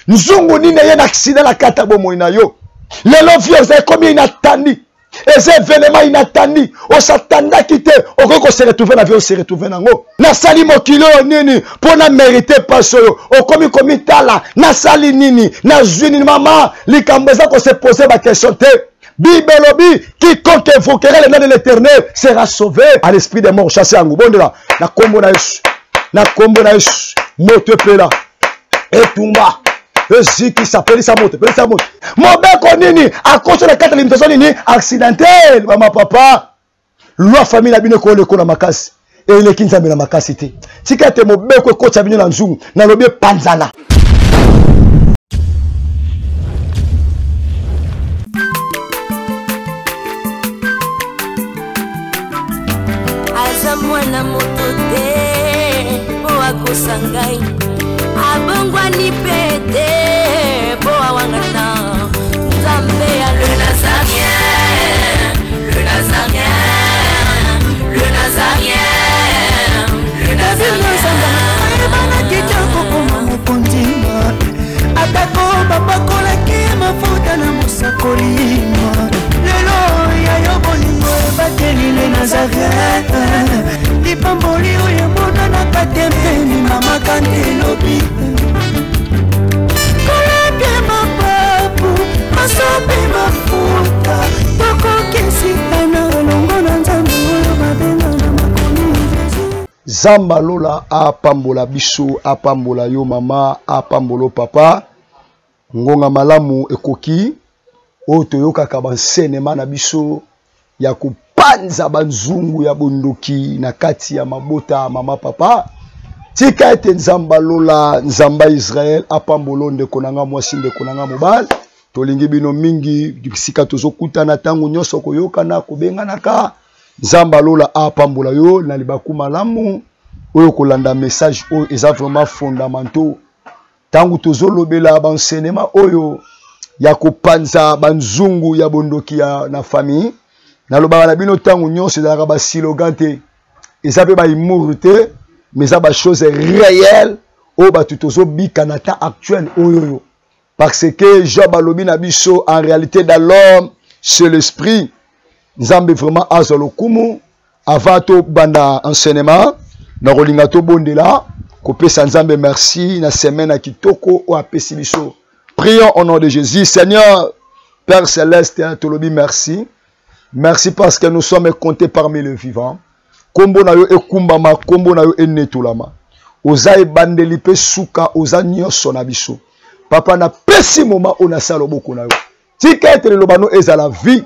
Nzungu nini eye na accident na kati ya bomoi na yo? Lelo vie oza ekomi inatandi, eza evenema inatandi, osatandaki te, okoki kose retrouve na vie ose retrouve nango. Nasali mokili oyo nini mpo na merite mpasi oyo? Okomi komitala, nasali nini, nazwi nini? Mama, likambo eza kose pose baquestion te. Bible elobi, quiconque évoquera le nom de l'Éternel sera sauvé. À l'esprit des morts, chasse yango. Bondela na kombo na Yesu, na kombo na Yesu, moto epela, etumba ezikisa, pelisa moto, pelisa moto. Mobeko nini akoti na kati ya limitation nini accidentel? Mama, papa, loi famille na bino ekolekola makasi, eleki Nzambe na makasi te. Tika ete mobeko ekotisa bino na nzungu, nalobi epanzana. Aza mwana moto te mpo akosa ngai, abongwani mpe te mpo awangana Nzambe ya le Nazarien, le Nazarien, le Nazarien, le Nazarien. Ayebanaki te kokoma mokonzi, atako bapakolaki mafuta na mosakoli. Lelo ya yo bolingo ebateli le Nazarien, lipamboli oyo emonanaka te mpeni mama kante elobi kolapia mapapu masopi mafuta tokokisitana elongo na Nzambe oyo babenga na makomi Jésus. Zamba lola apambola biso, apambola yo mama, apambola papa. Ngonga malamu ekoki oyo toyokaka bansenema na biso ya kopanza banzungu ya bondoki na kati ya mabota. Mama, papa, tika ete Nzamba lola, Nzamba Israel apambolo ndeko na nga mwasi, ndeko na nga mobali. Tolingi bino mingi bisika tozokutana ntango nyonso, koyokana, kobenganaka. Nzamba lola apambola yo na libaku malamu oyo kolanda message oyo eza vraiment fondamentaux. Ntango tozolobela bansenema oyo ya kopanza banzungu ya bondoki ya na famille, nalobaka na bino ntango nyonso, ezalaka basilogan te, eza mpe bahumour te, mais eza bachose réelle oyo bato tozobika na temps actuel oyo oyo. Parce que Job alobi na biso, en réalité dans l'homme c'est l'esprit. Nzambe vraiment azwa lokumu. Avant tobanda enseignement, nakolinga tobondela kopesa Nzambe merci na semaine ya kitoko oyo apesi biso. Prions au nom de Jésus. Seigneur Père Céleste, tolobi merci. Merci parce que nous sommes comptés parmi les vivants. Kombo na yo ekumbama, kombo na yo enetolama. Oza ebandeli pe suka, oza nyonso na biso. Papa, na pesi moma oyo nasala loboko na yo. Tika ete liloba no ezala vie,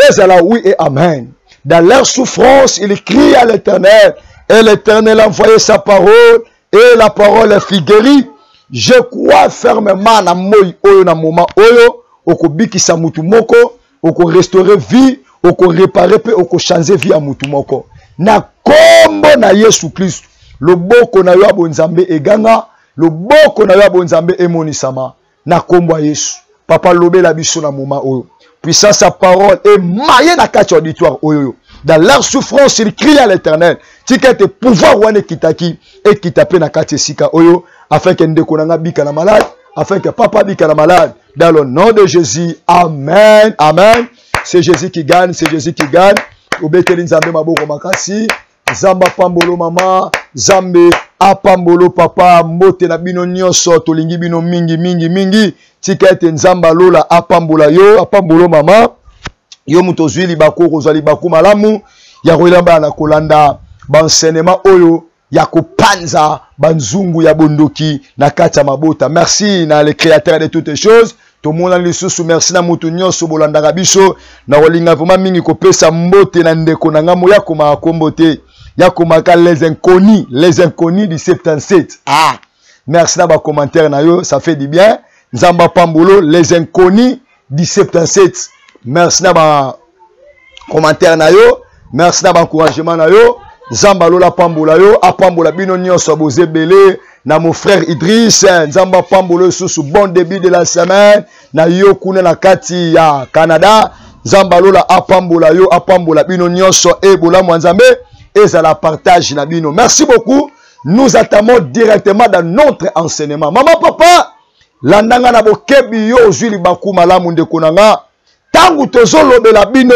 ezala oui et amen. Dans leur souffrance, ils crient à l'Éternel, et l'Éternel envoyait sa parole, et la parole fut guérie. Je crois fermement na moi oyo, na moment oyo, okobikisa mutu moko, okorestaurer vie, okoréparer pe okochanger vie ya mutu moko. Na kombo na Yesu Kristo, loboko na yo ya bonzambe eganga, loboko na yo ya bonzambe emonisama na kombo ya Yesu. Papa, lobela biso na moment oyo. Puissance ya parole emaye na kati ya auditoire oyo. Dans leur souffrance, ils crient à l'Éternel. Tika ete pouvoir wana ekitaki, ekita pe na kati esika oyo, afin que ndeko na nga bika na malade, afin que papa bika na malade. Dans le nom de Jésus, amen, amen. C'est Jésus qui gagne, c'est Jésus qui gagne. Obeteli Nzambe maboko makasi. Nzambe apambolo mama, Nzambe apambolo papa. Mbote na bino nyonso, tolingi bino mingi mingi mingi. Tika ete Nzambe alola apambola yo, apambolo mama. Yo moto ozwi libaku, okozwa libaku malamu ya koyelamba na kolanda ba enseignement oyo ya kopanza banzungu ya bondoki na kati ya mabota. Merci na le créateur de toutes choses. Tomonani lisusu. Merci na mutu nyonso bolandaka biso. Na kolinga vraiment mingi kopesa mbote na ndeko na ngambo ya komaka kombo te, ya komaka les inconnus, les inconnus du 77. Ah, merci na ba commentaire na yo, ça fait du bien. Nzamba pambolo les inconnus du 77. Merci na ba commentaire na yo, merci na ba encouragement na yo. Nzamba lola pambola yo, apambola bino nyonso bozebele na mon frère Idriss. Nzamba pambolo susu, bon début de la semaine na yo kuna na kati ya Canada. Nzamba lola apambola yo, apambola bino nyonso e bolamu ya Nzambe ezala partage na bino. Merci beaucoup. Nous attendons directement dans notre enseignement. Maman, papa, Landa nga na bokebi, yo ozwi libaku malamu ndeko na nga. Ntango tozolobela bino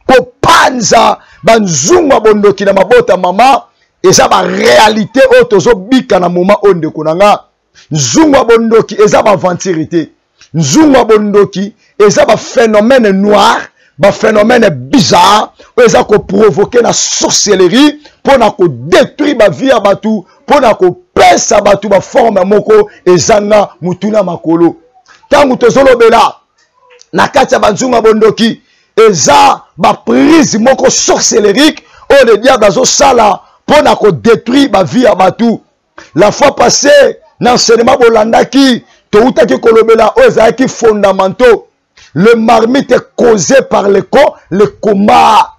kopanza banzungu ya bondoki na mabota mama, eza ba réalité oyo tozobika na moment oyo ndeko na nga. Nzungu ya bondoki eza ba aventure te. Nzungu ya bondoki eza ba phénomène noir, ba phénomène bizarre oyo eza koprovoke na sorcellerie mpo na kodétruire ba vie ya bato, mpo na kopesa bato ba forme moko ezanga mutu na makolo. Ntango tozolobela na kati ya banzungu ya bondoki, eza ba prise moko sorcellerique oyo le diable azosala mpo na kodétruire ba vie ya bato. La fois passée na enseignement bolandaki, toutaki kolobela oyo ezalaki fondamentaux. Le marmite est causé par le le combat.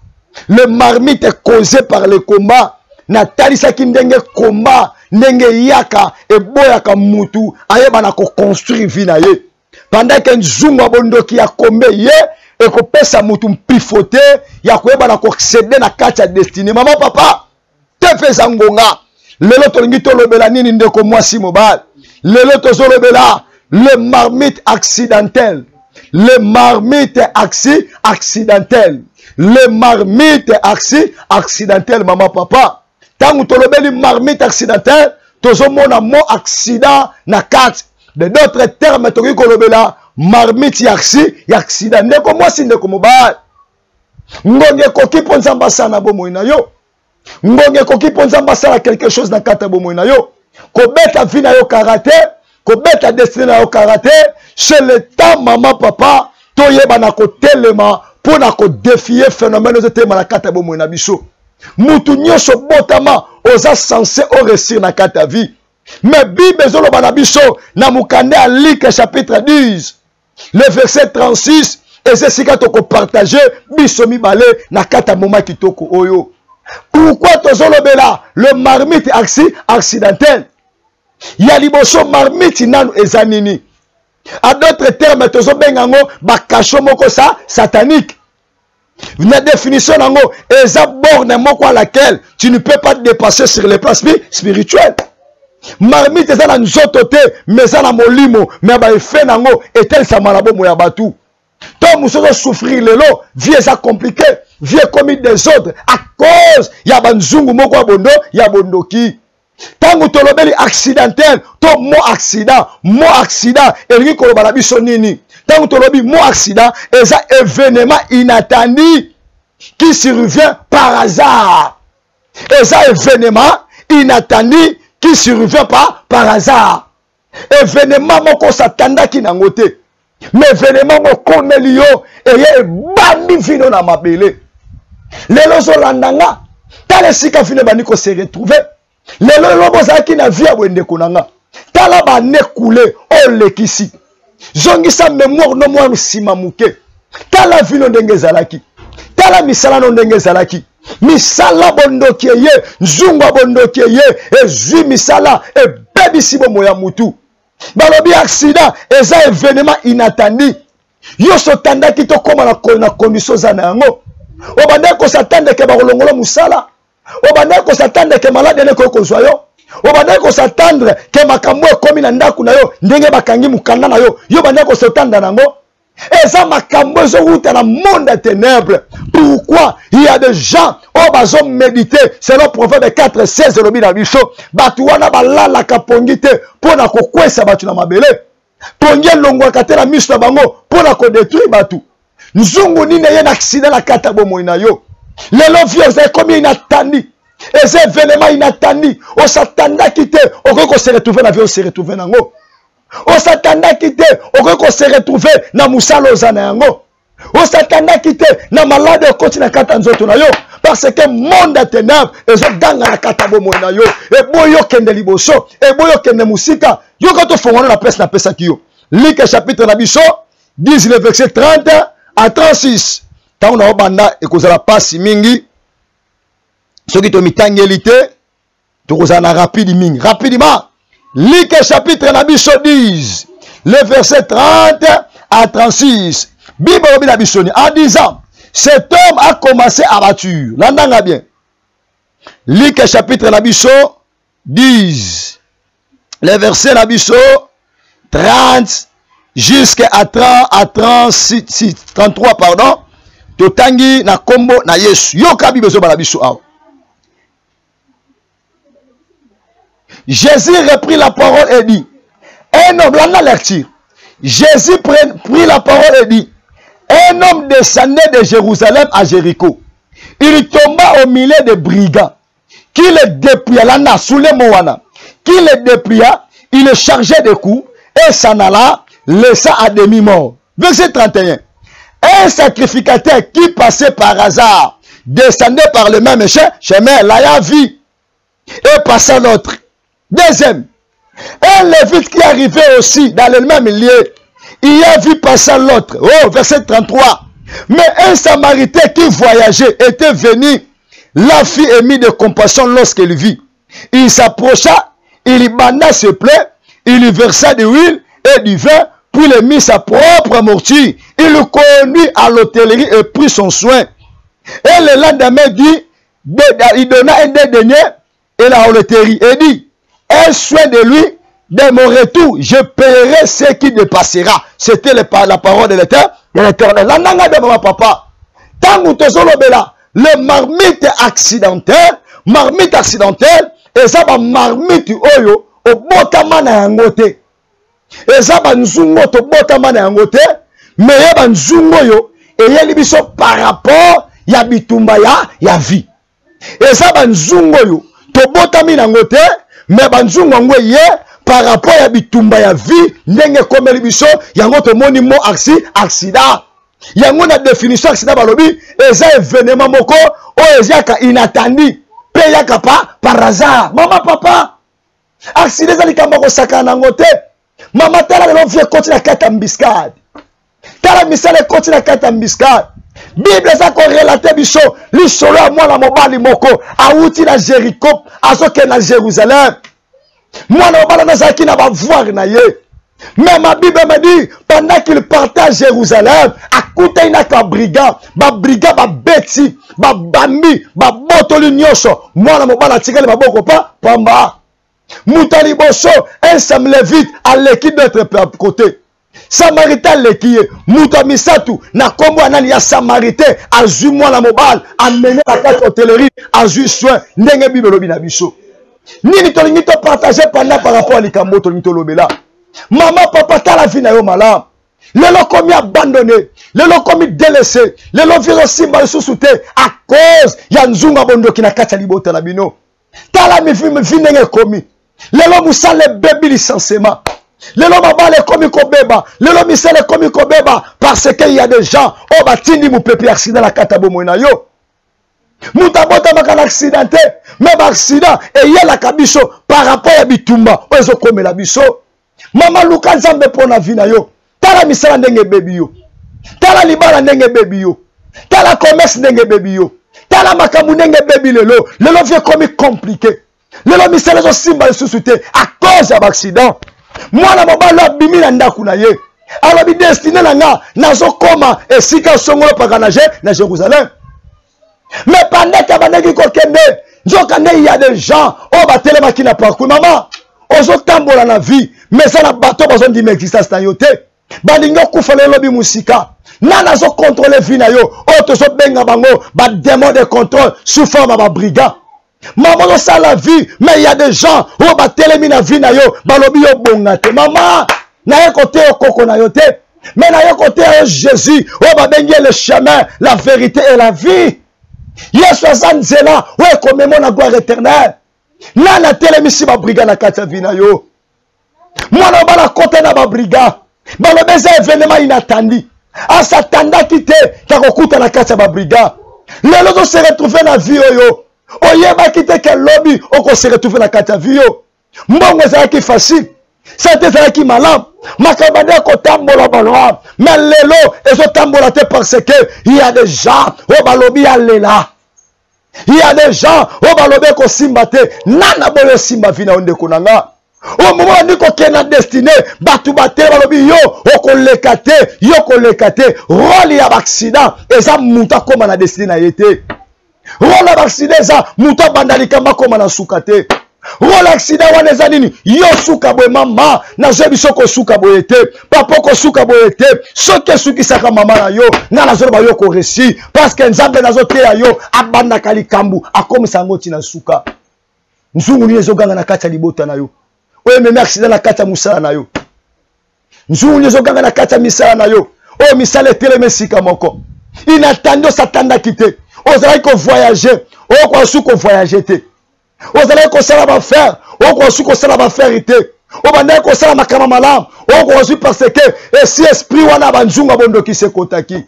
Le marmite est causé par le combat. Natalisaki ndenge combat, ndenge yaka eboyaka mutu ayeba na koconstruire vie na ye. Pendant que nzungu ya bondoki ya kombe ye ekopesa mutu mpifo te ya koyeba na koaccéder na kati ya destinée. Mama, papa, te mpe eza ngonga. Lelo tolingi tolobela nini ndeko mwasi mobali? Lelo tozolobela le marmite accidentel. Le marmite accidentel. Le marmite accidentel, mama, papa. Tango tolobeli marmite accidentel, tozomona mot accident na kati. De d'autres termes tokoki kolobela marmite ya ya accident. Ndeko mwasi, ndeko mobali, ngonga ekoki mpo Nzambe asala na bomoi na yo. Ngonga ekoki mpo Nzambe asala quelque chose na kati ya bomoi na yo. Kobeta vie na yo karate, kobeta destinée na yo karate, c'est le temps mama, papa, toyeba na kotelema mpo na kodefie phénomène ozotelema na kati ya bomoi na biso. Mutu nyonso botama oza censé o réussir na kati ya vie. Mais Bible ezoloba na biso na mokanda ya Luc chapitre 10 le verset 36, eza esika tokopartage biso mibale na kati ya moma kitoko oyo. Pourquoi tozolobela le marmite accidentel? Ya liboso, marmite nanu eza nini? À d'autres termes, tozobenga yango bakasho moko sa satanique. Na définition nango, eza borne moko à laquelle tu ne peux pas dépasser sur le plan spirituel. Marmite eza na nzoto te, mais eza na molimo, mais ba effet nango etelisama na bomoi ya bato. To mosusu ozosouffrir lelo, vie eza compliqué, vie ekomi désordre à cause ya banzungu moko ya bondo ya bondoki. Ntango tolobeli accidentel to mot accident, mot accident elingi koloba na biso nini? Ntango tolobi mot accident, eza événement inattendu qui survient par hasard. Eza événement inattendu qui survient par hasard. Événement moko osatandaki nango te, mais événement moko ekomeli yo eye ebambi vino na mabele. Lelo ozolanda nga, tala esika vino ebandi ko se retrouver. Lelo lelo bozalaki na vie ya boye ndeko na nga, tala ba ne coulé olekisi. Zongisa mémoire no mwa nsima moke, tala vino ndenge ezalaki, tala misala no ndenge ezalaki. Misala bondoki eye, nzungu ya bondoki eye ezwi misala ebebisi bomoi ya mutu. Balobi accident eza événement inattendu. Yo sotandaki tokóma na condition oza na yango. Obandaki kosatande ke bakolongola mosala, obandaki kosatande ke maladi ene ekoki kozwa yo, obandaki kosatendre ke makambo ekomi na ndako na yo ndenge bakangi mokanda na yo, yo obandaki kosotanda nango. Eza makambo ezowuta na monde ya ténèbres. Pourquoi il y a des gens oyo bazo méditer selon Proverbe 4:16 elobi na biso, bato wana balalaka pongi te mpo na kokwesa bato na mabele, pongi elongwaka te na miso na bango mpo na kodétruire bato. Nzungu nini eye na accident na kati ya bomoi na yo? Lelo vie oza ekomi inattendu, eza événement inattendu, osatandaki te okoki kose retrouver na vie, ose retrouver nango. Osatandaki te okoki kose retrouver na mosala oza na yango. Osatandaki te na malade okoti na kati ya nzoto na yo, parce que monde ya ténèbres ezoganga na kati ya bomoi na yo. Eboyi okende liboso, eboyi okende mosika. Yoka tofongwana na place napesaki yo. Luc chapitre na biso 10 le verset 30 à 36. Ntango na obanda ekozala pasi mingi soki tomitangeli te, tokozala na rapide mingi. Rapidement, Luc chapitre na biso 10 le verset 30 à 36. Bible elobi na biso ni en disant, cet homme a commencé à battre. Landanga bien. Luc chapitre na biso 10 le verset na biso 30 jusqu'à 30, à 36, 33 pardon totangi na kombo na yesu yoka bible ezobala biso awa. Jésus reprit la parole et dit, un homme, là, la lecture. Jésus prit la parole et dit, un homme descendait de Jérusalem à Jéricho. Il tomba au milieu des brigands qui le dépouilla, là, sous les moana, qui le dépouilla, il le chargeait de coups et s'en alla, laissa à demi-mort. Verset 31. Un sacrificateur qui passait par hasard descendait par le même chemin, là, il et passa l'autre. Deuxième, un lévite qui arrivait aussi dans le même lieu, il a vu passer l'autre. Oh, verset 33. Mais un Samaritain qui voyageait était venu, la fille émit de compassion lorsqu'il vit. Il s'approcha, il y banda ses plaies, il lui versa de l'huile et du vin, puis il mit sa propre morture. Il le conduit à l'hôtellerie et prit son soin. Et le lendemain dit, il donna un deniers et la hôtellerie et dit, un soin de lui, de mon retour, je paierai ce qui dépassera. C'était la parole de l'Éternel. La nanga de maman papa. Tant que tozolobela, le marmite accidentel, marmite accidentelle, et ça ba marmite oyo, obotama na yango te. Eza ba nzungo tobotama na yango te, mais ya ba nzungo oyo, eyeli biso par rapport ya bitumba ya vie. Eza ba nzungo oyo tobotami na yango te, mais ba nzungo yango eye par rapport ya bitumba ya vie ndenge ekomeli biso, yango tomoni mot accident. Yango na définition accident balobi eza événement moko oyo ezaka inattendu pe eyaka par hasard. Mama papa, accident eza likambo ya kosakana nango te. Mama tala lelo vie ekoti na kati ya embuscade. Tala misala ekoti na kati ya embuscade. Bible eza korelate biso lisolo ya mwana mobali moko awuti na Jéricho azokende na Jérusalem. Mwana mobali wana azalaki na bavoir na ye. Mais ma Bible me dit, pendant qu'il partait à Jérusalem, akutaki na ba brigand, ba brigand ba beti, ba bambi, ba botoli nyonso. Mwana mobali atikali maboko pa pamba. Moto ya liboso, un Samlevite aleki d'autre côté. Samaritain aleki ye. Moto ya misato na kombo ya nani ya Samaritain azwi mwana mobali, amene na kati ya hôtellerie, azwi soin ndenge Bible elobi na biso. Nini tolingi to partager pendant par rapport à likambo tolingi tolobela. Mama papa tala vie na yo malamu. Lelo komi abandonné, lelo komi délaissé, lelo vie osimba lisusu te à cause ya nzunga bondoki na kati ya libota na bino. Tala mi vie ndenge ekomi. Lelo mosala ebebi licenciement. Lelo mabala ekomi kobeba, lelo misala ekomi kobeba parce que il y a des gens oyo batindi mopepe ya accident na kati ya bomoi na yo. Moto abotamaka na accident te, mais ba accident eyelaka biso par rapport ya bitumba oyo ezokomela biso. Mama luka Nzambe mpo na vie na yo. Tala misala ndenge ebebi yo, tala libala ndenge ebebi yo, tala commerce ndenge ebebi yo, tala makambo ndenge ebebi lelo. Lelo vie ekomi compliqué, lelo misala ezosimba lisusu te à cause ya ba accident. Mwana mobali oyo abimi na ndako na ye alobi destiné na nga nazokoma esika songolo paka na na Jérusalem. Mais pendant que abandaki kokende, nzoka nde il y a des gens oyo batelemaki na parcours. Mama, ozotambola na vie, mais eza na bato bazondima existence na yo te. Balingi okufa lelo lobi mosika. Nani azocontrôle vie na yo? Oyo tozobenga bango ba démons de contrôle sous forme ya ba brigands. Mama, ozosala vie, mais il y a des gens oyo batelemi na vie na yo, balobi yo bonga te. Mama, naye koteya yo koko na yo te, mais naye koteya yo Jésus oyo babengi ye le chemin, la vérité et la vie. Yesu aza nzela oyo ekomema na gloire éternelle. Nani atelemisi ba brigade na kati ya vie na yo? Mwana mobali akota na ba brigade, balobi eza événement inattendu, asatandaki te ya kokuta na kati ya ba brigade. Lelo ozo se retrouver na vie oyo oyebaki te ke lobi oko se retrouver na kati ya vie oyo. Mbongo ezalaki facile, santé ezalaki malamu, makambo bande kotambola malamu, mais lelo ezotambola te parce que il y a des gens oyo balobi ya lela. Il y a des gens oyo balobi ekosimba te. Nana boyo osimba vie na yo ndeko na nga. Au moment où kokende na destinée, bato bate balobi yo okoleka te, yo koleka te. Rôle ya accident eza moto akoma na destinée na ye te. Rôle ya accident eza moto abanda likambo akoma na suka te. Role accident wana eza nini? Yo suka boye mama, nazoyebi biso kosuka boye te, papa kosuka boye te. Soki esukisaka mama na yo, nga nazoloba yo koresi, parce que Nzambe nazoteya yo abandaka likambo akomisa yango ntina suka. Nzungu nini ezoganga na kati ya libota na yo? Oyo ememi accident na kati ya mosala na yo. Nzungu nini ezoganga na kati ya misala na yo? Oyo misala etelemi esika moko. Inatandi osatandaki te. Ozalaki kovoyage, okoka su kovoyage te. Ozalaki kosala baaffaire, okoka su kosala baaffaire te. Obandaki kosala makambo malamu, okoka su parce que esi esprit wana banzungu ya bondokisi ekotaki.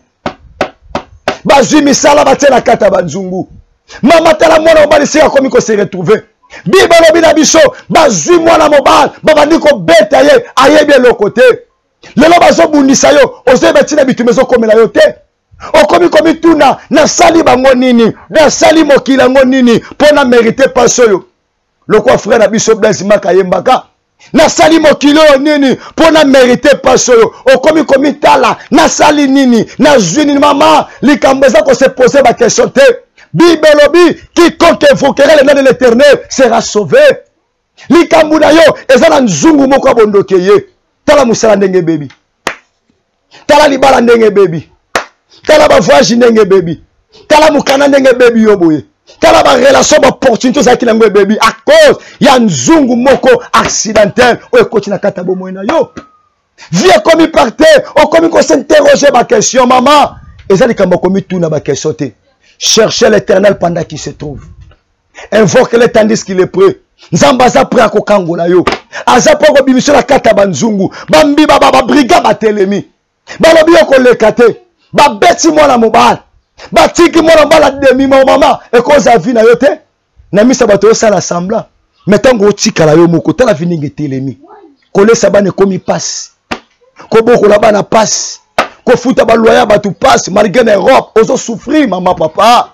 Bazwi misala batie na kati ya banzungu. Mama tala mwana mobali sika akomi ko se retrouver. Bible elobi na biso bazwi mwana mobali babandi kobeta ye, ayebi eloko te. Lelo bazobundisa yo, ozoyeba ntina bitumba ezokomela yo te. Okomi komituna, nasali bango nini, nasali mokili yango nini mpo na merite pasi oyo. Lokwa frère na biso Blaise Maka ayembaka, nasali mokili oyo nini mpo na merite pasi oyo. Okomi komitala, nasali nini, nazwi nini. Mama, likambo eza kose poser ba question te. Bible elobi quiconque évoquera le nom de l'Éternel sera sauvé. Likambo na yo eza na nzungu moko ya bondoki eye. Tala mosala ndenge ebebi, tala libala ndenge ebebi, tala ba voyage ndenge ebebi, tala mokanda ndenge ebebi yo boye, tala ba relation, ba opportunité ozalaki nango ebebi à cause ya nzungu moko accidentel oyo ekoti na kati ya bomoi na yo. Vie ekomi par terre, okomi ko s'interroger ba question. Mama, eza likambo okomi tuna ba question te. Cherchez l'Éternel pendant qu'il se trouve, invoque-le tandis qu'il est prêt. Nzambe aza prêt akokangola yo, aza prêt akobimisa na kati ya banzungu, bambiba ba babriga batelemi, balobi yo koleka te, babeti mwana mobali, batiki mwana mobali ademi. Mama, ekozala vie na yo te na misa bato osala semblant, mais ntango otikala yo moko, tala vie ndenge etelemi. Kolesa bana ekomi pasi, kobokola bana pasi, kofuta baloyer ya bato pasi, malgré na Europe ozo souffrir. Mama, papa,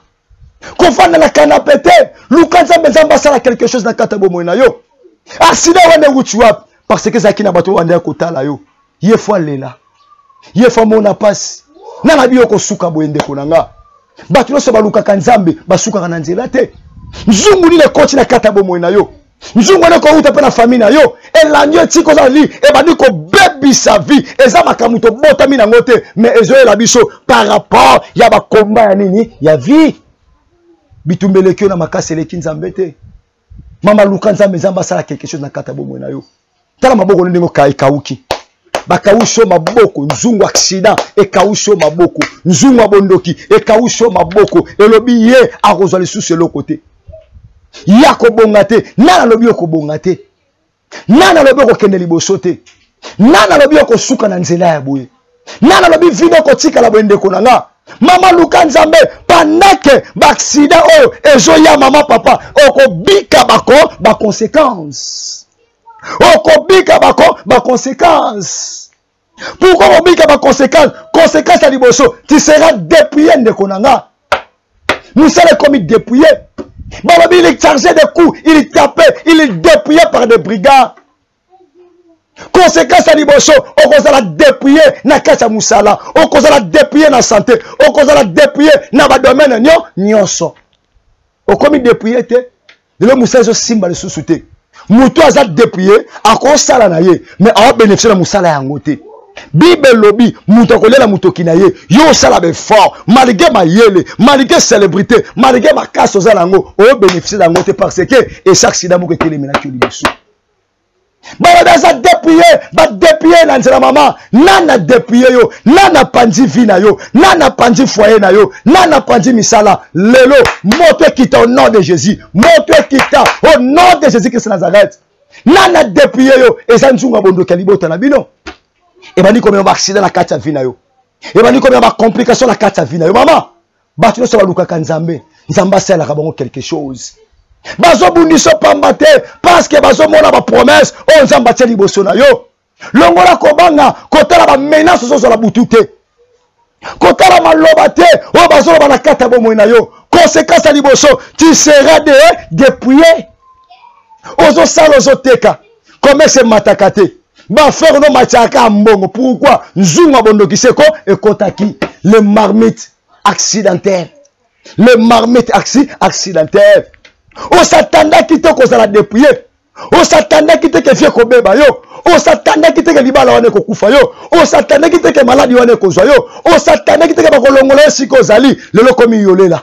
kofanda na kanape te, luka Nzambe, Nzambe asala quelque chose na kati ya bomoi na yo. Accident wana ewuti wapi? Parce que ezalaki na bato oyo bandaki kotala yo. Ye fo alela, ye fo amona pasi. Nga na biyo kosuka boye, ndeko na nga. Bato nyonso balukaka Nzambe basukaka na nzela te. Nzungu nini ekoti na kati ya bomoi na yo? Nzungu wana ekowuta mpe na famille na yo, elandi yo etika oza li, ebandi kobebisa vie. Eza makambo tobotami nango te, mais ezoyela biso par rapport ya bakomba ya nini ya vie. Bitumba eleki yo na makasi, eleki Nzambe te. Mama, luka Nzambe, Nzambe asala quelque chose na kati ya bomoi na yo. Tala maboko ndenge ekauki, bakausi yo maboko, nzungu accident ekausi yo maboko, nzungu ya bondoki ekausi yo maboko. Elobi ye akozwa lisusu eloko te, ye akobonga te. Nani alobi okobonga te? Nani alobi okokende liboso te? Nani alobi okosuka na nzela ya boye? Nani alobi vino okotikala boye? Ndeko na nga, mama, luka Nzambe pendant que baaccident oyo ezoya. Mama, papa, okobika bako baconséquence, okobika bako baconséquence. Pourquoi okobika baconséquence? Conséquence ya liboso, tu seras dépouillé. Ndeko na nga, mosala ekomi dépouillé. Balobi il est chargé de coups, il est tapé, il est dépouillé par des brigands. Conséquence ya liboso, okozala dépouillé na kati ya mosala, okozala dépouillé na santé, okozala dépouillé na badomaine nyonso. Okomi dépouillé te, lelo mosala ezosimba lisusu te. Moto aza dépouillé akosala na ye, mais aobénéficie na mosala yango te. Bible elobi moto akolela motoki na ye. Yo osala baeffort, malgré mayele, malgré célébrité, malgré makasi oza nango, obénéficie na yango te, parce que esi accident moko etelemelaki yo liboso. Balobi aza dépouillé, badépouillé na nzela. Mama, nani adépouillé yo? Nani apanzi vie na yo? Nani apanzi foyer na yo? Nani apanzi misala? Lelo moto ekita au nom de Jésus, moto ekita au nom de Jésus Christ Nazareth. Nani adépouillé yo? Eza nzungu ya bondoki ya libota na bino, ebandi komema baaccident na kati ya vie na yo, ebandi komema bacomplication na kati ya vie na yo. Mama, bato nyonso balukaka Nzambe, Nzambe asalelaka bango quelque chose. Bazobundisa pamba te, parce que bazomona bapromesse oyo Nzambe atie liboso na yo. Longola kobanga, kotala bamenace ozozwala butu te, kotala maloba te oyo bazoloba na kati ya bomoi na yo. Conséquence ya liboso, tu seras de dépouillé. Ozosala, ozoteka, commerce emataka te, bafrere no matiaka mbongo. Pourquoi? Nzungu ya bondoki seko ekotaki, le marmite accidentaire, le marmite accidentaire. Osatandaki te kozala depouille. Osatandaki te ke vie ekobeba yo. Osatandaki te ke libala wana ekokufa yo. Osatandaki te ke maladi wana ekozwa yo. Osatandaki te ke bakolongola yo esika ozali. Lelo okomi yolela.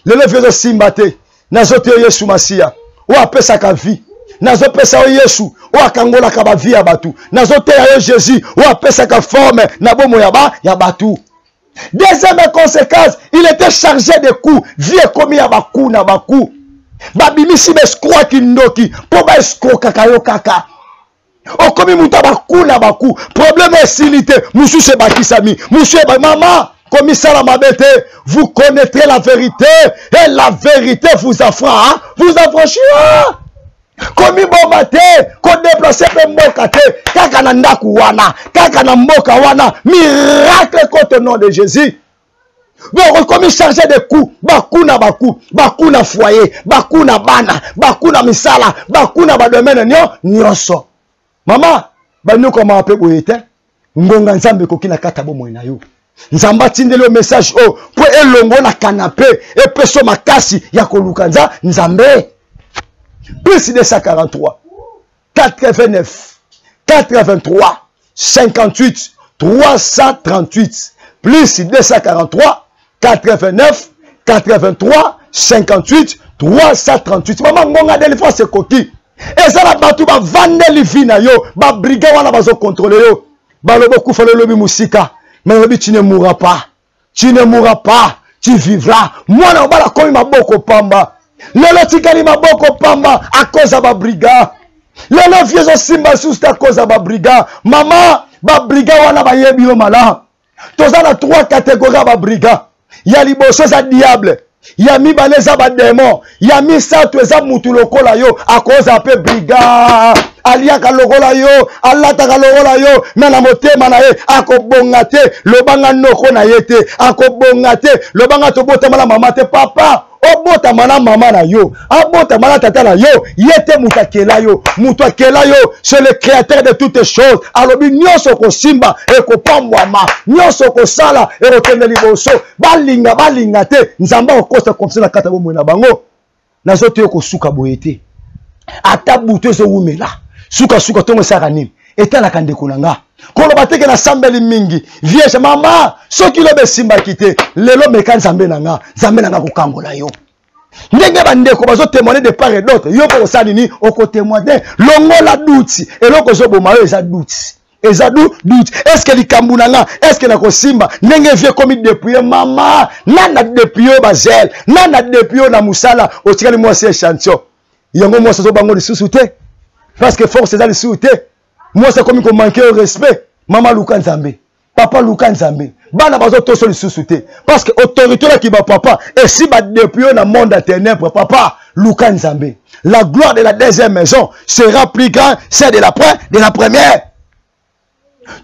Lelo vie ezosimba te. Nazoteyo Yesu Masiya oyo apesaka vie. Nazopesa yo Yesu oyo akangolaka bavie ya bato. Nazoteya yo Jésus oyo apesaka forme na bomoi ya bato. Deuxième conséquence, il était chargé de coups. Vie ekomi ya baku na baku. Babimisi ba escroc kindoki mpo ba escrokaka yo kaka. Okomi moto ya baku na baku. Problème esili te, mosusu ebakisami, mosusu eba mama komisala mabe te. Vous connaîtrez la vérité et la vérité vous affranchira, vous affranchira. Komiboma te, kodeplace mpe mboka te, kaka na ndako wana, kaka na mboka wana, miracle kote au nom de Jésus. Donc okomi chargé de coups, baku na baku, baku na foyer, baku na bana, baku na misala, baku na ba domaine nyonso. Mama, banyokwamaka mpe boye te. Ngonga Nzambe ekoki na kati ya bomoi na yo. Nzambe atindeli yo message oyo mpo elongo na canapé epeso makasi ya koluka Nzambe. Plus 243 89 83 58 338. Plus 243 89 83 58 338. Mama, ngonga délivrance ekoki. Eza na bato bavandeli vie na yo, ba brigade wana bazo contrôler yo. Balobo kufa lolobi musika, mais lobi tu ne mourras pas. Tu ne mourras pas, tu vivras. Mwana obala komi maboko pamba. Lelo tikali maboko pamba à cause ya ba brigade. Lelo vie ezosimba lisusu te à cause ya ba brigade. Mama, ba brigade wana bayebi yo malamu. Toza na 3 catégories ya ba brigade. Ya liboso eza diable, ya mibale eza ba démon, ya misato eza mutu lokola yo, akoza pe brigade. Aliaka lokola yo, alataka lokola yo, me na motema na ye akobonga te, lobanga noko na ye te, akobonga te, lobanga tobotama na mama te, papa obotama na mama na yo, abotama na tata na yo, ye te moto akela yo, moto akela yo, c'est le créateur de toutes choses. Alobi nyonso kosimba ekopambwama, nyonso kosala ekokende liboso, balinga balinga te, Nzambe akokosa confiance na kati ya bomoi na bango. Nazote yo kosuka boye te, ata butu ezowumela, sukasuka ntongo esalaka nini? Etalaka ndeko na nga. Koloba te ke nasambeli mingi, vierge mama, soki lobi esimbaki te, lelo meka Nzambe na nga, Nzambe na nga kokangola yo. Ndenge bandeko bazotémoigner de part et d'autre, yo mpo kosala nini? Okotémoigner. Longola duti, eloko ezoboma yo eza duti. Eza doute. Est-ce que likambo na nga, est-ce que nakosimba? Ndenge vie komi dépouillé, mama, nana dépouillé ba zèle, nana dépouillé na musala, otikali mwasi échantillon. Yango mwasi azobango lisusu te. Parce que force eza lisusu te. Mwasi akomi ko manquer au respect. Mama luka Nzambe, papa luka Nzambe. Bana bazotoso lisusu te. Parce que autorité la kiba papa, et si ba dépouillé na monde à ténèbres, papa luka Nzambe. La gloire de la deuxième maison sera plus grande celle de la première.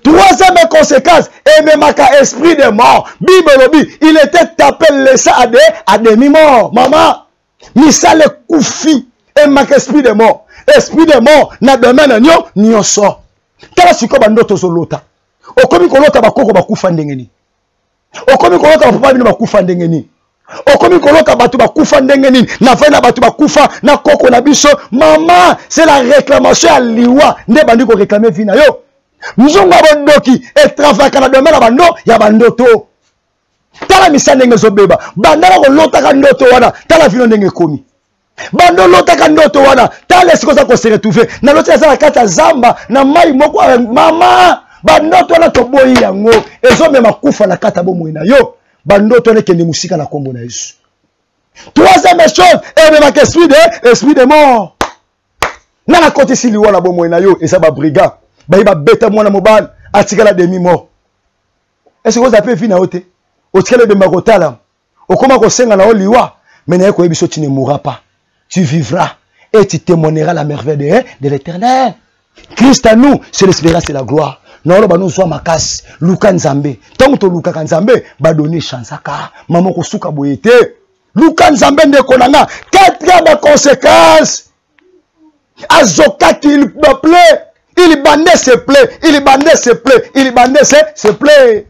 Troisième conséquence, ememaka esprit de mort. Bible lobi, il était tapé laissé à demi-mort. Maman, misale kufi, ememaka esprit de mort. Esprit de mort na domaine nyo nyonso. Tala sikoyo ba ndoto ozolota. Okomi kolota bakoko bakufa ndenge nini? Okomi kolota bapapa bino bakufa ndenge nini? Okomi kolota bato bakufa ndenge nini? Na vai na bato bakufa na koko na biso. Mama, c'est la réclamation ya liwa nde bandi ko réclamer vie na yo. Nzungu ya bondoki etravaka na domaine ya bando ya bandoto. Tala misa ndenge ezobeba. Bandaka kolotaka ndoto wana, tala vino ndenge ekomi. Bando lotaka ndoto wana, tala esika oza ko se retrouver. Na loti aza na kati ya zamba na mai moko, mama, bandoto wana toboyi yango, ezomema kufa na kati ya bomoi na yo. Bandoto wana ekende mosika na kombo na Yesu. Troisième chose, ememaka esprit de mort. Nga nakotisi liwa na bomoi na yo, eza ba brigade. Baye babeta mwana mobali, atikala demi mort. Est-ce que oza pe vie na yo te? Otikala ebemba kotala. Okoma kosenga na yo liwa, mais naye koyebi so tu ne mourras pas. Tu vivras et tu témoigneras la merveille de l'Éternel. Christ à nous, c'est l'espérance et la gloire. Naolo ba nous makasi, luka Nzambe. Tango to lukaka Nzambe, ba donner chance aka. Maman ko suka boyete. Luka Nzambe ndeko na nga. Quatrième conséquence. Azokaki, il plaît. Il bandait ses plaies, il bandait ses plaies, il bandait ses plaies.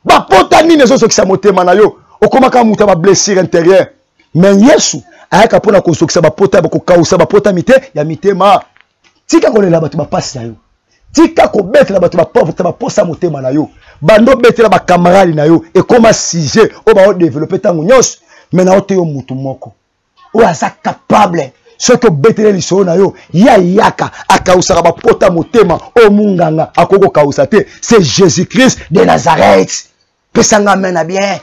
Ba pota nini ezozokisa motema na yo? Okomaka mutu ya ba blessure intérieure. Mais Yesu Ayaka mpo na kozokisa bapota, kokausa bapota mite ya mitema. Tika kolela bato bapasi na yo, tika kobetela bato bapauvre baposa motema na yo, bando obetela bakamaradi na yo, ekoma sujet oyo baodevelope ntango nyonso. Me na oteyo mutu moko oyo aza capable, soki obetele lisolo na yo, ye ayaka akausaka bapota motema oyo munganga akoki kokausa te. C'est Jésus Christ de Nazareth. Pesanga amen na bien,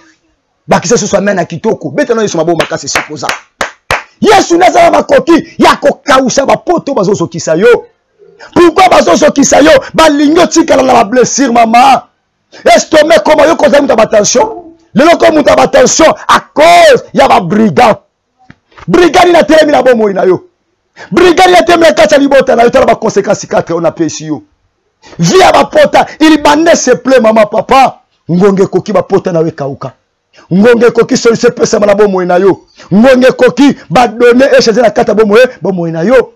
bakisa susu amen na kitoko, beta na Yesu maboko makasi esika oza. Yesu nde aza na makoki ya kokausa bapoto bazozokisa yo. Pourquoi bazozokisa yo? Balingi otikala na bablessure, mama. Estomac ekoma yo kozali moto ya batension, lelo ko moto ya batension à cause ya babrigand. Brigade na telemi na bomoi na yo, brigade na telemi na kati ya libota na yo. Tala baconséquence 4 oyo napesi yo. Vie ya bapota ilibande se plaît, mama, papa. Ngonga ekoki bapota na yo ekauka. Ngonga ekoki solution epesama na bomoi na yo. Ngonga ekoki badone echange na kati ya bomoi na yo,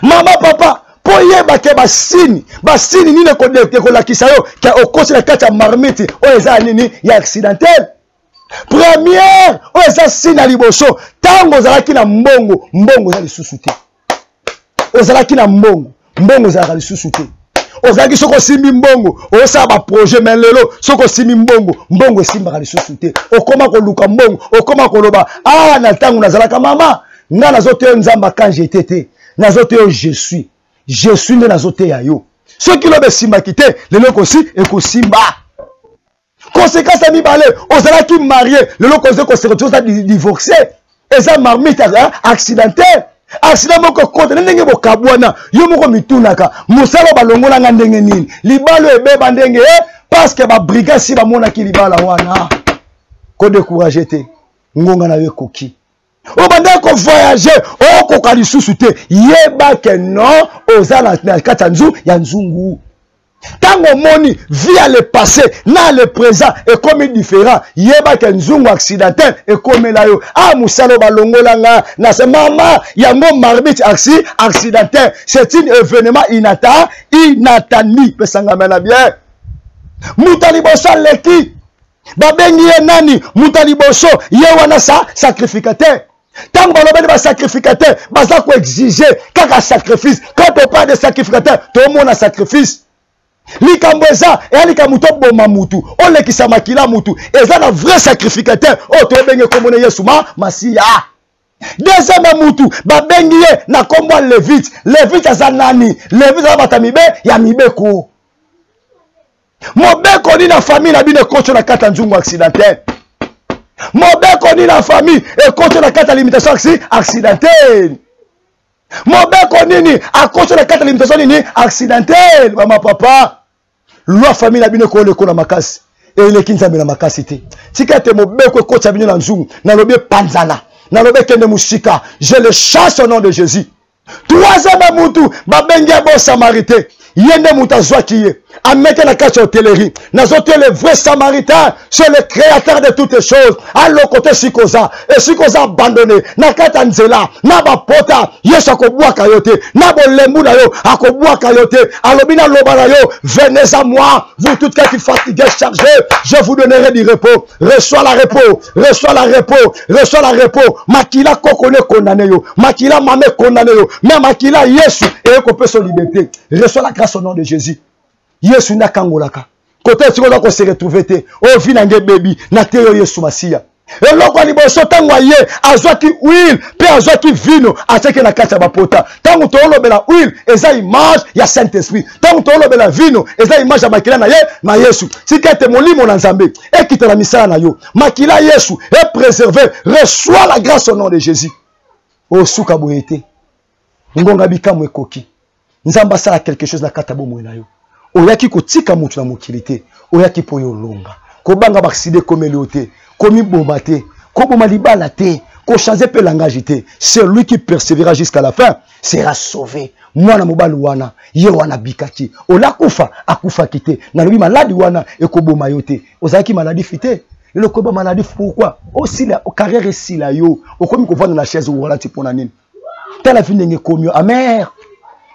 mama, papa, mpo yeba ke basini basini nini ekolakisa yo ke okosi na kati ya marmite oyo eza ya nini, ya accidentel. Première oyo eza sini ya liboso, ntango ozalaki na mbongo, mbongo eza lisusu te. Ozalaki na mbongo, mbongo ezalaka lisusu te. Ozalaki soki osimbi mbongo osala baprojet, mais lelo soki osimbi mbongo, mbongo esimbaka lisusu te. Okoma koluka mbongo, okoma koloba ah, na ntango nazalaka mama nga nazoteya Nzambe akanje te te, nazoteya yo je suis, je suis nde nazoteya yo. Soki loba esimbaki te, lelo ekosi ekosimba. Conséquence ya mibale, ozalaki marie, lelo koze kosekoti oza divorcé. Eza marmite accidentel, accident moko ekota na ndenge bokabwana. Yo moko mitunaka mosala balongolanga ndenge nini, libala oyo ebeba ndenge, parce que babrigade si bamonaki libala wana. Kodécourage te, ngonga na yo ekoki. Obandaki kovoyage, okoka lisusu te, yeba ke non, oza na kati ya nzu ya nzungu. Ntango omoni vie ya le passé na le présent ekomi différent, yeba ke nzungu accidentel ekomela yo. A mosala oyo balongola nga na se mama yango, marmite accidentel, c'est un événement inata inatandi. Pesanga mena bien. Moto ya liboso aleki, babengi ye nani? Moto ya liboso ye wana sa sacrificateur. Ntango balobeli basacrificateur, baza koexige kaka sacrifice. Quand on parle de sacrificateur, tomona sacrifice. Likambo eza eya likambo toboma mutu, olekisa makila mutu. Eza na vrai sacrificateur oyo tobenge kombo na Yesu ma Masiya. Deuxième mutu babengi ye na kombo ya Levite. Levite aza nani? Levite aza bato ya mibe ya mibeko. Mobeko nini na famille na bino ekoti na kati ya nzungu accidentel? Mobeko nini na famille ekoti na kati ya limitation accidentel? Mobeko nini akoti na kati ya limitation nini accidentel? Mama, papa, loi famille na bino ekolekola makasi, eleki Nzambe na makasi te. Tika ete mobeko ekotisa bino na nzungu. Nalobi epanzana, nalobi ekende mosika. Je le chasse au nom de Jésus. Troisième mutu babengi ye bon samaritain. Ye nde moto azwaki ye, ameke na kati ya hotellerie. Nazote le vrai samaritain, c'est le créateur de toutes choses. Aloko te esika oza, esika oza abandonné na kati ya nzela na bapota, Yesu akobwaka yo te. Na bolembu na yo akobwaka yo te. Alobi naloba na yo: venez à moi, vous toutes qui fatiguez, chargés, je vous donnerai du repos. Reçois la repos, reçois la repos, reçois la repos. Makila koko ne condamné yo, makila mame condamné yo, mais makila Yesu ekopesa liberté. Reçois la grâce au nom de Jésus. Yesu nde akangolaka. Kote esika oza kose retrouve te, oyo vi na nge ebebi, na te yo Yesu Masiya. Eloko ya liboso, ntango aye azwaki huile mpe azwaki vino, atiaki na kati ya bapota. Ntango toolobela huile, eza image ya Saint Esprit. Ntango toolobela vino, eza image ya makila na ye na Yesu. Tika ete molimo na Nzambe ekita na misala na yo, makila Yesu epréserve. Reçois la grâce au nom de Jésus. Osuka boye te, ngonga bikamwa ekoki. Nzambe asala quelque chose na kati ya bomoi na yo. Oyaki kotika motu na mokili te, oyaki mpo yo olonga. Kobanga baaksida ekomeli yo te, komiboma te, koboma libala te, kochange mpe langage te. Celui qui persévérera jusqu'à la fin sera sauvé. Mwana mobali wana ye wana abikaki, olakufa akufaki te. Nalobi maladi wana ekoboma yo te. Ozalaki maladi fi te, lelo koyeba maladi pourquoi osila carrière esila yo, okomi kovanda na chaise roulante mpo na nini? Tala vi ndenge ekomi yo amer.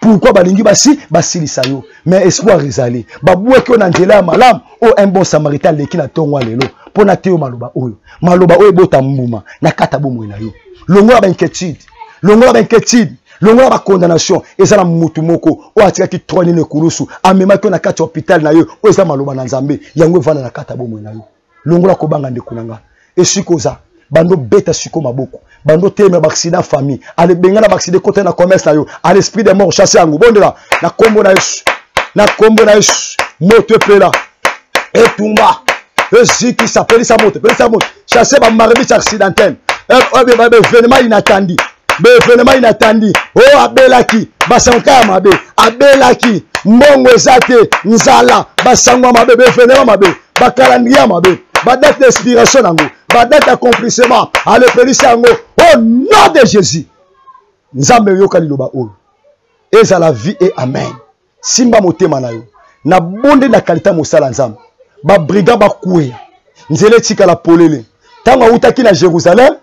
Pourquoi balingi basi basilisa yo? Mais espoir ezali, babwaki yo na nzela ya malamu oyo un bon samaritain aleki na ntongo ya lelo mpo na te yo maloba oyo, maloba oyo ebota mbuma na kati ya bomoi na yo. Longola bainquiétude, longola bainquiétude, longola bacondamnation. Eza na mutu moko oyo atikaki trône na ekulusu, amemaki yo na kati ya hôpital na yo, oyo eza maloba na Nzambe, yango evanda na kati ya bomoi na yo. Longola kobanga, ndeko na nga. Esika oza, bando beta siko maboko, bando telema baaccident famille, ale benga na baaccident kota na commerce na yo, à l'esprit de mort chasse yango. Bondela na kombo na Yesu, na kombo na Yesu. Moto epela, etumba ezikisa, pelisa moto, pelisa moto, chasse bamarabisi accidentelle, baévénement inattendu, baévénement inattendu. Oyo abelaki, basango ya mabe, abelaki, mbongo eza te, nzala, basango ya mabe, baévénement mabe, bacalendrier ya mabe, badate d'inspiration nango, badate d'accomplissement, alepelisi yango au nom de Jésus. Nzambe, oyoka liloba oyo, ezala vie et amen. Simba motema na yo na bonde na kalita mosala. Nzambe, babrigands bakweya, nzela etikala polele. Ntango awutaki na Jérusalem,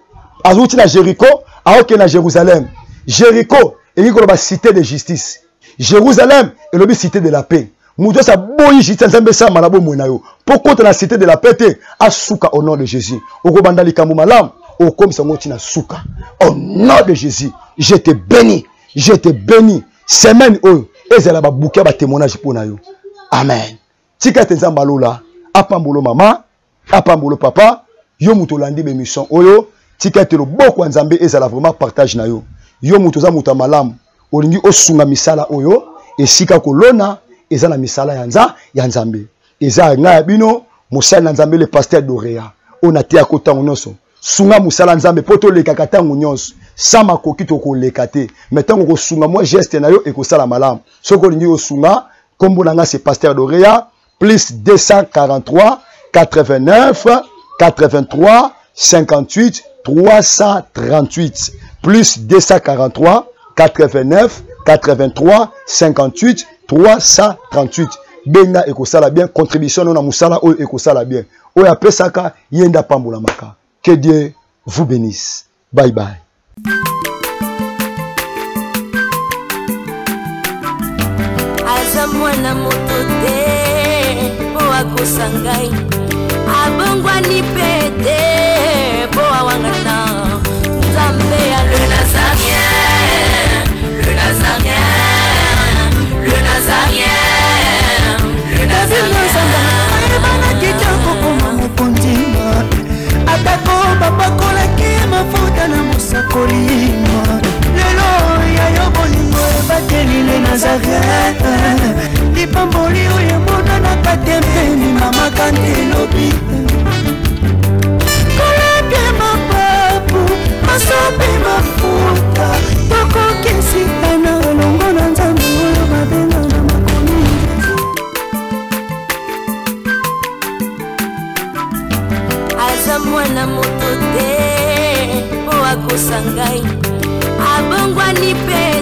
awuti na Jéricho, aokende na Jérusalem. Jéricho elingi koloba cité de justice, Jérusalem elobi cité de la paix. Moto nyonso aboyi justice ya Nzambe esalama na bomoi na yo mpo kota na cité de la paix te, asuka au nom de Jésus. Okobanda likambo malamu, okomisa yango ntina suka au nom de Jésus. Je te bénis, je te bénis. Semaine oyo ezala babuki ya batémoignage mpo na yo. Amen. Tika ete Nzambe alola apambolo mama, apambolo papa, yo moto olandi bémission oyo. Tika ete loboko ya Nzambe ezala vraiment partage na yo. Yo moto oza moto ya malamu, olingi osunga misala oyo, esika kolona eza na misala ya Nzambe. Eza ngai ya bino, mosali na Nzambe, le pasteur Dorea, oyo nateyako ntango nyonso. Sunga mosala Nzambe, mpo tolekaka ntango nyonso. Sa makoki tokoleka te, mais ntango kosunga, mwa geste na yo ekosala malamu. Soki olingi kosunga, nkombo na nga c'est pasteur Dorea, plus 243 89 83 58 338, plus 243 89 83 58 338. Benga, ekosala bien. Contribution no na mosala oyo ekosala bien. Oyo apesaka, ye nde apambolamaka. Que Dieu vous bénisse. Bye bye. Aza mwana moto te mpo akosa ngai, abongwani mpe te mpo awangana. Nzambe ya le Nazarien, le Nazarien, le Nazarien, le Nazarien. Ayebanaki te kokoma mokonzi, atako bapakolaki mafuta na mosakoli. Lelo ya yo bolingo ebateli le Nazaret, lipamboli oyo emonanaka te mpeni mama kandi elobi kolapie mapapu masopi mafuta tokokesitana elongo na Nzambe oyo babenga na makomi. Aza mwana moto te mpo akosa ngai, abongwani mpe.